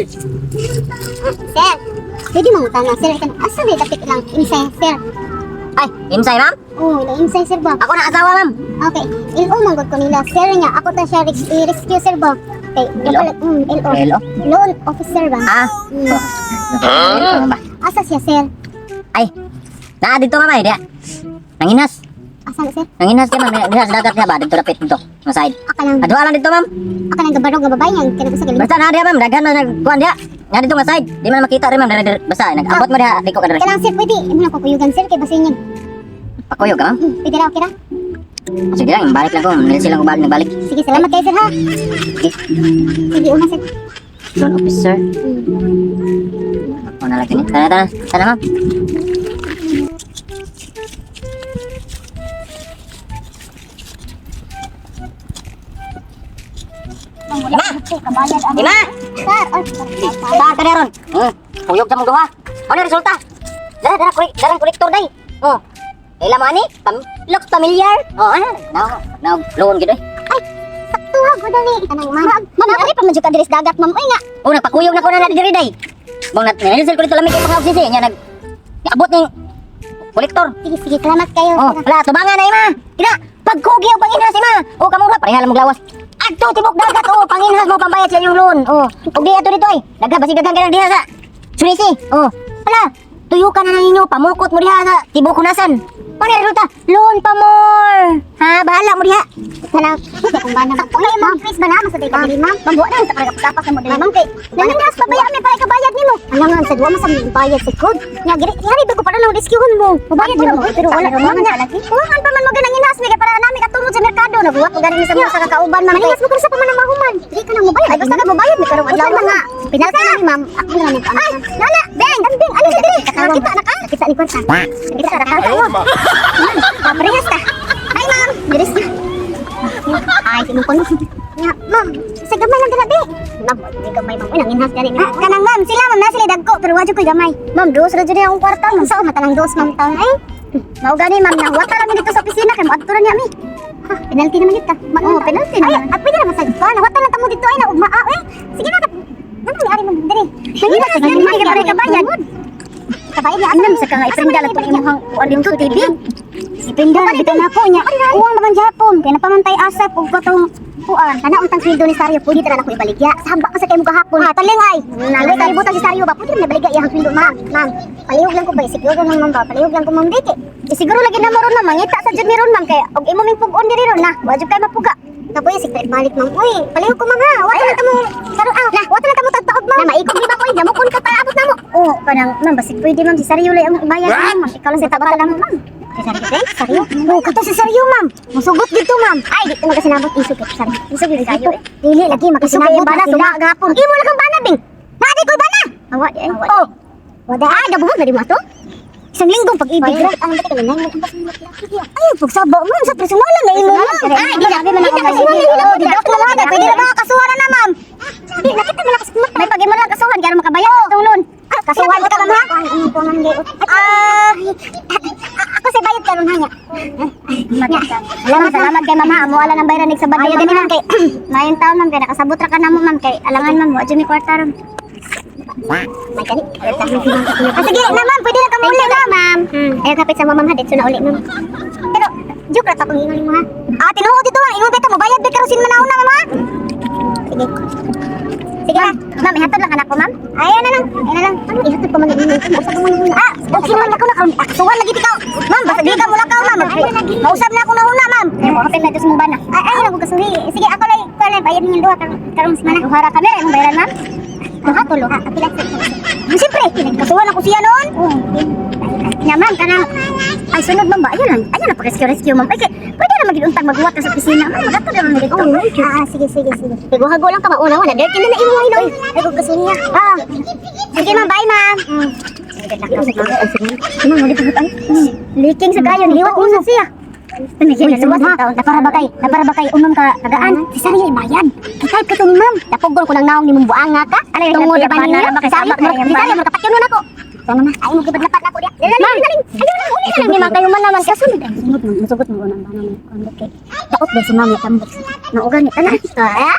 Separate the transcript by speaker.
Speaker 1: Sir, pwede mangutana, sir. Asa ba dapit lang insay, sir?
Speaker 2: Ay, imsay, ma'am?
Speaker 1: Oh, na insay, sir ba?
Speaker 2: Ako na asawa, ma'am.
Speaker 1: Okay, LO man gud ko nila. Sir niya, ako ta siya i-rescue, sir ba? Okay,
Speaker 2: LO?
Speaker 1: LO.
Speaker 2: LO?
Speaker 1: Loan officer ba?
Speaker 2: Ah.
Speaker 1: Mm.
Speaker 2: Ba?
Speaker 1: Asa siya, sir?
Speaker 2: Ay, naa dito, ma'am, ay, diya. Nanginas.
Speaker 1: Asa na, sir?
Speaker 2: Nanginas ka, ma'am. Diha sa dagat niya ba? Dito dapit dito. Mga side.
Speaker 1: Aka lang,
Speaker 2: Adwa lang dito, ma'am.
Speaker 1: aka lang gabarog nga babae niya. Kanang sa galing.
Speaker 2: Basta naa diha, ma'am. Daghan na nagkuhan diha. Naa dito nga side. Di man makita rin, ma'am. Dere, dere. Basta, nag-abot mo diha. Liko ka dere.
Speaker 1: Kanang sir, pwede. Imo na ko kuyugan, sir, kay basin niya.
Speaker 2: Pakuyog ka, ma'am.
Speaker 1: Pwede ra, okay ra?
Speaker 2: Sige lang, balik lang ko. Nilsi lang ko balik, nagbalik.
Speaker 1: Sige, salamat kayo, sir, ha?
Speaker 2: Sige.
Speaker 1: Sige, una, sir.
Speaker 2: Loan officer. Ako na lang ganyan. Tara, tara. Tara, ma'am.
Speaker 1: Wala, kabayad, ano?
Speaker 2: Ima!
Speaker 1: Sir, ay,
Speaker 2: Saan ka meron? Kuyog sa mong duha. Ano yung resulta? Dara, dara, darang kolektor day. Oh. Ila mo ani? Looks familiar. Oh, ano? Now, now, loan gid eh.
Speaker 1: Ay, sakto ha, gudali. Anong ma'am? Ma'am, ari pa man jud ka diri sa dagat, ma'am. Uy nga.
Speaker 2: Oh, nagpakuyog na ko na diri day. Bang nat nilsel ko dito lamig kay pangawag sisi nya nag niabot ning kolektor.
Speaker 1: Sige, sige, salamat kayo.
Speaker 2: Oh, wala tubangan na ima. Kina, pagkugi o panginhas ima. Oh, kamo ra pareha lang mong lawas. Adto tibok dagat oh, panginhas mo pambayad sa inyong loan. Oh, ug di ato dito ay. Daghan basig daghan kanang diha sa Sunisi. Oh, wala. Tuyo ka na ninyo, pamukot mo diha sa tibok hunasan. Paano yung resulta? Loan pa more. Ha, bahala mo diha.
Speaker 1: Kanang, kung ba na. Sakto kayo, ma'am. Please ba na, mas ka diri, ma'am. Ma'am, wa na sa para kapasapas na mo diri, ma'am. Kay, nanindas pa ba mi para kabayad nimo? Ano nga, sa duwa mo sa bayad sa code. Nga, giri, hari ba ko para lang rescueon mo? Mabayad mo, pero wala ma'am nga. Kuhaan pa man mo ganang inas mi kay para nami katungod sa merkado. Nabuhat mo gani sa mga sa kakauban, ma'am. Maningas mo kung sa paman ang mahuman. Dili ka nang mobayad. Ay, basta ka mobayad mi karong adlaw nga. Pinalta na ni ma'am. Ako na lang Ay, nana, beng, beng, ano sa diri? Nakita na ka? Nakita ni kwarta. Nakita na ka. Parehas ta. Ay, ma'am. Diris na. Ay, si mong kono. Nga, ma'am, sa gamay lang dala, be. Ma'am, di gamay, ma'am. Uy, nanginhas gani. Ah, kanang ma'am, sila ma'am, na sila dagko, pero wadyo ko'y gamay. Ma'am, dos ra jud akong kwarta, ma'am. Sao matanang dos, ma'am, taon ay. Mao gani, ma'am, nahuwata lang mi dito sa opisina kay moadto ra niya mi. Ha, penalty naman yun ta. Oh, penalty naman. Ay, at pwede naman sa pa, nahuwata lang tamo dito ay na ugma ah, eh. Sige na. Ano ni ari mo diri? Nanginhas gani mi kay kabayad. Kabayad niya
Speaker 3: Anam sa ka nga iprinda lang itong imuhang kuan dito TV. Iprinda na bitaw nako niya. Uwang naman Japon kay napamantay asap og katong kuan.
Speaker 1: Kana untang sweldo ni Sario, pwede tara na ko ibaligya. Saba ka sa kay mo gahapon. Ah, taling ay. Nalay kalibutan si Sario ba? Pwede na ibaligya iyang sweldo, ma'am. Ma'am, palihog lang ko ba? Siguro nang ma'am ba? Palihog lang ko ma'am dike.
Speaker 3: Di siguro lagi na mo ron ma'am, mangita sa jud ni ron ma'am kay og imo ming pug-on diri ron na. Wa jud kay mapuga.
Speaker 1: Kapoy sig balik ma'am. Uy, palihog ko ma'am ha. Wa na tamo karon ah. Wa na tamo tagtaob ma'am. Na maikog di ba ko? Damukon ka para abot namo.
Speaker 3: Oh, kanang ma'am basig pwede ma'am si Sario lay ang bayad ma'am. Ikaw lang sa tagbata lang ma'am.
Speaker 1: Si Sario kay? Sario?
Speaker 3: Oh, kato si Sario ma'am. Musugot dito ma'am.
Speaker 1: Ay, dito magkasinabot isog kay Sario.
Speaker 3: Isog yun kayo eh.
Speaker 1: Dili lagi
Speaker 3: Isog
Speaker 1: makasinabot
Speaker 3: kay bana
Speaker 1: na sila.
Speaker 3: suma gahapon.
Speaker 1: Imo lang kang bana bing. Naadi ko'y bana.
Speaker 3: Awa di ay.
Speaker 1: Oh. Wada ay gabuhat na di mo ato.
Speaker 3: Isang linggong pag-ibig.
Speaker 1: Ay, ang bati ka lang mo ang
Speaker 3: Ay, pagsaba ma'am sa personalan na imo ma'am.
Speaker 1: Ay, di na.
Speaker 3: Grabe man ako
Speaker 1: Di na kasi wala
Speaker 3: Oh,
Speaker 1: hilabot.
Speaker 3: di na mga pwede na mga kasuhan na ma'am.
Speaker 1: Di nakita mo na kasi kumata.
Speaker 3: May pag-imo lang kasuhan kaya makabayad sa itong loan.
Speaker 1: Ah,
Speaker 3: Kasuhan ka ma'am ha?
Speaker 1: Ah, ako sa bayad karon ha nya.
Speaker 3: Salamat, salamat kay ma'am ha. Amo ala ng bayran sa
Speaker 1: Ayaw
Speaker 3: badyo
Speaker 1: gani
Speaker 3: ma'am
Speaker 1: ma'am
Speaker 3: kay mayong taon ma'am kay nakasabot ra ka namo ma'am kay alangan ma'am wa jud mi kwarta ron.
Speaker 1: May gani. Ah, sige na ma'am, pwede na ka mauli na ma'am. Ayaw kapit sa mo ma'am ha, dito na uli ma'am. Pero joke ra ta kung ingon mo ha.
Speaker 3: Ah, tinuod dito ha. Ingon kay mo bayad be karon sin manahon na ma'am ha.
Speaker 1: Sige. Sige na.
Speaker 3: Ma'am, ihatod lang anak ko ma'am.
Speaker 1: Ayaw na lang. Ayaw na lang. Ano ihatod pa man ingon ko? Usab pa man ingon.
Speaker 3: Ah, okay man ako na karon. Aksuhan lagi ikaw. Ma'am, basta di ka mulakaw ma'am. Mausab na ako nahuna ma'am. Ay, mo kapit na ito sa mong bana.
Speaker 1: Ay, ay, lang ko kasuri. Sige, ako lang, ko lang bayad ninyong duha karong karong semana.
Speaker 3: Duha ra kami, imong bayaran ma'am.
Speaker 1: Duha tulo. Ah, pila sa.
Speaker 3: Siyempre, kasuhan ako siya noon.
Speaker 1: Oh.
Speaker 3: Nya ma'am, kanang ang sunod ma'am ba? Ayun lang. Ayun lang pag-rescue rescue ma'am. Ay, kay, pwede na magiuntang maghuwat ka sa opisina ma'am. Magatod naman mi dito.
Speaker 1: Ah, sige, sige, sige. Hago lang ka mauna wala. Dirty na na imo hinon. Ay, kung kasunya.
Speaker 3: Ah. Sige ma'am, bye ma'am.
Speaker 1: Ma'am, wala pagutan.
Speaker 3: Leaking sa kayo, niliwat mo sa siya.
Speaker 1: Uy,
Speaker 3: Luwas
Speaker 1: ha, napara ba kay umam ka tagaan? Si Sari ibayan. Kay type ka to ni ma'am. Dapogol ko nang naong ni mong buanga ka.
Speaker 3: Ano yung
Speaker 1: Tungod
Speaker 3: pinapira
Speaker 1: ba ninyo?
Speaker 3: na ba kay
Speaker 1: Sari,
Speaker 3: sabak na yung
Speaker 1: si Sari
Speaker 3: bana?
Speaker 1: mo kapatyon nun ako. Sana na, ay mo gibadlapat na ako diya. Dali,
Speaker 3: Ma'am,
Speaker 1: dali, dali.
Speaker 3: ayaw lang, uli na lang ni ma'am kayo man naman. Kasunod ang
Speaker 1: Sunod mo, musugot mo unang bana mo. Kung kay daot ba si ma'am ya tambok. Naugan ni tanan. Ah.